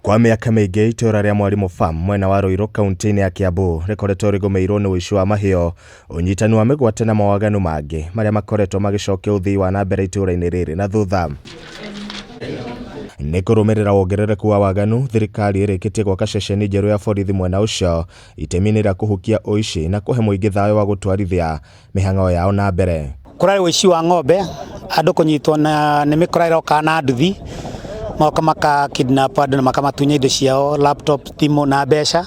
Kwa mĩaka mĩingĩ itũra rĩa Mwarimũ Farm mwena wa Ruiru kaunti-inĩ ya Kiambu rĩkoretwo rĩgũmĩirwo nĩ ũici wa mahiũ, ũnyitani wa mĩgwate na mawaganu mangĩ marĩa makoretwo magĩcokia ũthii wa na mbere itũra-inĩ rĩrĩ na thutha. Nĩ kũrũmĩrĩra wongerereku wa waganu, thirikari ĩrĩkĩtie gwaka ceceni njerũ ya borithi mwena ũcio itemi-inĩ rĩa kũhukia ũici na kũhe mũingĩ thayũ wa gũtwarithia mĩhang'o yao na mbere. Kũrarĩ ũici wa ng'ombe, andũ kũnyitwo na nĩ mĩkora ĩroka na nduthi, magoka maka kidnap andũ na makamatunya indo ciao, laptop, thimũ na mbeca,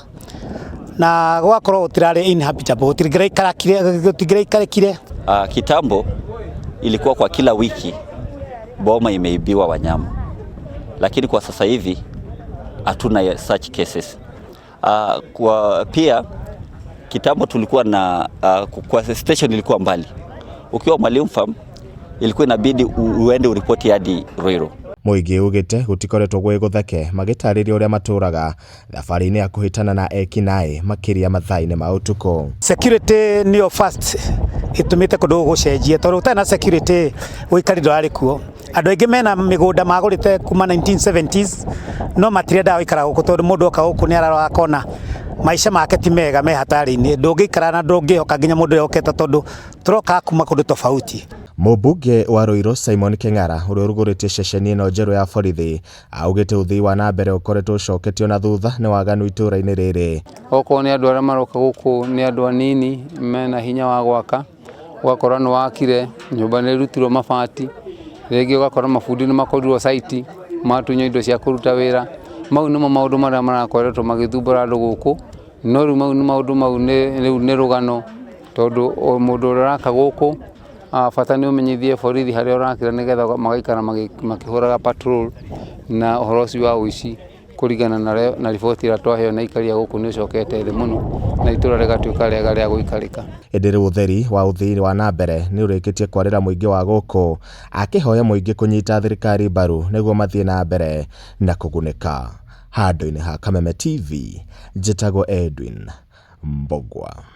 na gũgakorwo gũtirarĩ inhabitable, gũtingĩraikarĩkire. Kitambo ilikuwa kwa kila wiki boma imeibiwa wanyama, lakini kwa sasa hivi hatuna such cases. Kwa pia kitambo tulikuwa na kwa station ilikuwa mbali. Ukiwa Mwalimu Farm ilikuwa inabidi uende uripoti hadi Ruiru. Mũingĩ ugĩte gũtikoretwo gwĩ gũtheke magĩtarĩria ũrĩa matũraga thabarĩ-inĩ ya kũhĩtana na ekinaĩ makĩria mathaa-inĩ ma ũtukũ. Security nĩyo first ĩtũmĩte kũndũ gũkũ gũcenjie, tondũ gũtarĩ na security ũikari ndũrarĩ kuo. Andũ aingĩ mena mĩgũnda magũrĩte kuma 1970s no matirendaga gũikara gũkũ, tondũ mũndũ oka gũkũ nĩ ararora akona maica make ti mega, me hatari-inĩ. Ndũngĩikara na ndũngĩhoka nginya mũndũ ũrĩa ũkĩte, tondũ tũroka kuma kũndũ tofauti. Mũmbunge wa Ruiru Simon Keng'ara ũrĩa ũrugũrĩtie ceceni ĩno njerũ ya borithi augĩte ũthii wa na mbere ũkoretwo ũcoketio na thutha nĩ waganu itũra-inĩ rĩrĩ. Okorwo nĩ andũ arĩa maroka gũkũ nĩ andũ anini mena hinya wa gwaka, ũgakora nĩ wakire nyũmba nĩ ĩrutirwo mabati, rĩngĩ ũgakora mabundi nĩ makorirwo site matunywo indo cia kũruta wĩra. Mau nĩmo maũndũ marĩa marakoretwo magĩthumbũra andũ gũkũ, no rĩu mau nĩ maũndũ mau rĩu nĩ rũgano, tondũ mũndũ ũrĩa ũraka gũkũ bata nĩ ũmenyithie borithi harĩa ũrakĩra, nĩgetha magaikara makĩhũraga patrol, na ũhoro ũcio wa ũici kũringana na riboti ĩrĩa twaheo nĩ aikari a gũkũ nĩ ũcokete thĩ mũno, na itũra rĩgatuĩka rĩega rĩa gũikarĩka. Ĩndĩ rĩu ũtheri wa ũthii wa na mbere nĩ ũrĩkĩtie kwarĩra mũingĩ wa gũkũ, akĩhoya mũingĩ kũnyita thirikari mbaru nĩguo mathiĩ na mbere na kũgunĩka. Handũ-inĩ ha Kameme TV, njĩtagwo Edwin Mbogwa.